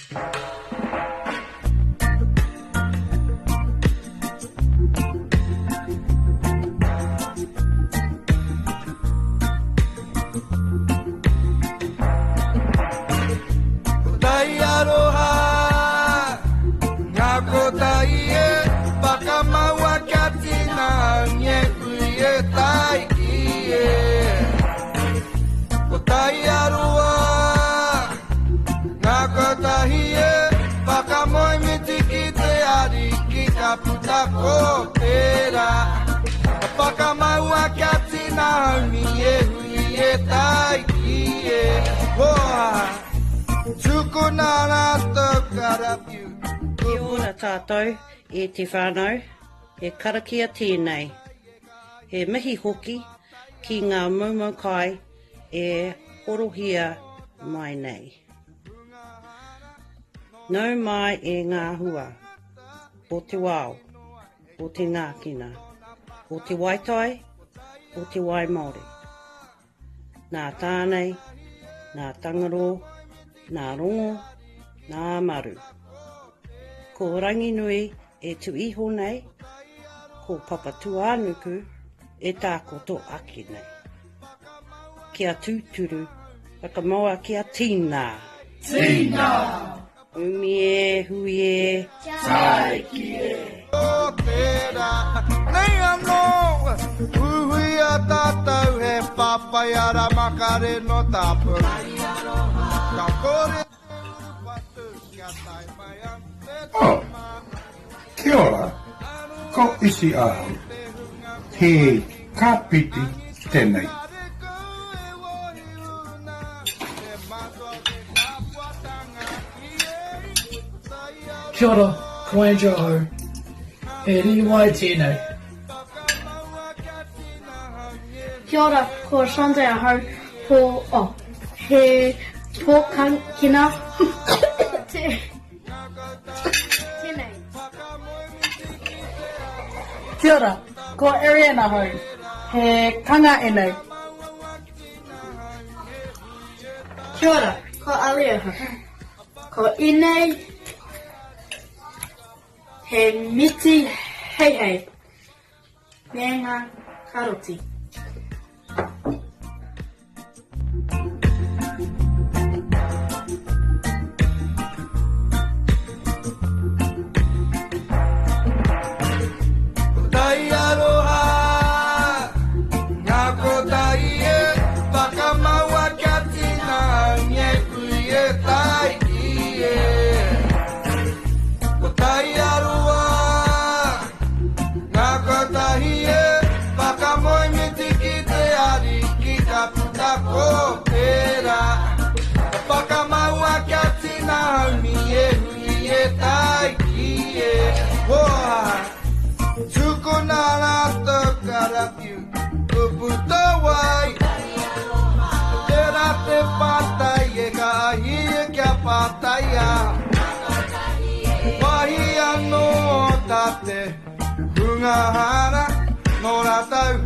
Ko tai aroha, ngā kotahi e, whakamaua kia tina e ui e taiki e. Ko tai aroha, ngā kotahi e, whakamoemiti ki te ariki ka puta ko tērā. Whakamaua kia tina haumi e hui e taiki e. Hoa! Tukuna rātou karawhiu. Kia ora tātou e te whānau, he karakia tēnei. He mihi hoki ki ngā moumou kai e horohia mai nei. Nau mai e ngā hua o te wao, o te ngākina, o te waitai, o te wai Māori. Nā Tāne, nā Tangaroa, nā Rongo, nā Maru. Ko Ranginui e tū iho nei, ko Papatūānuku e tākoto ake nei. Kia tūturu, whakamaua kia tīnā! Tīnā! Umi e, hui e. Tāiki e. O tērā, nei anō, huhuia tātou he whawhai ara makare no tāpou. Ka kore te urupatu kia tae mai an te Oh, tama. kia ora, ko Isi ahau. He kapiti tenei. Kia ora, ko Andrew ahau. He rīwai tēnei. Kia ora, ko Ashanti ahau. Ko, oh, he pōkankina tēnei. Kia ora, ko Ariane ahau. He kanga enei. Kia ora, ko Ali ahau. Ko enei he miti heihei me nga karoti. Ko tai aroha, ngā kotahi e, whakamaua kia tina e ui e taiki e. Ko tai aroha, ngā kotahi e, whakamoemiti ki te ariki ka puta ko tērā. Whakamaua kia tina haumi e hui e taiki e. Hoa! Tukuna rātou karawhiu, kupu tawai. Tērā te pātai e ka hia kia pātaia. Wahi anō tā te hunga hara nō rātou.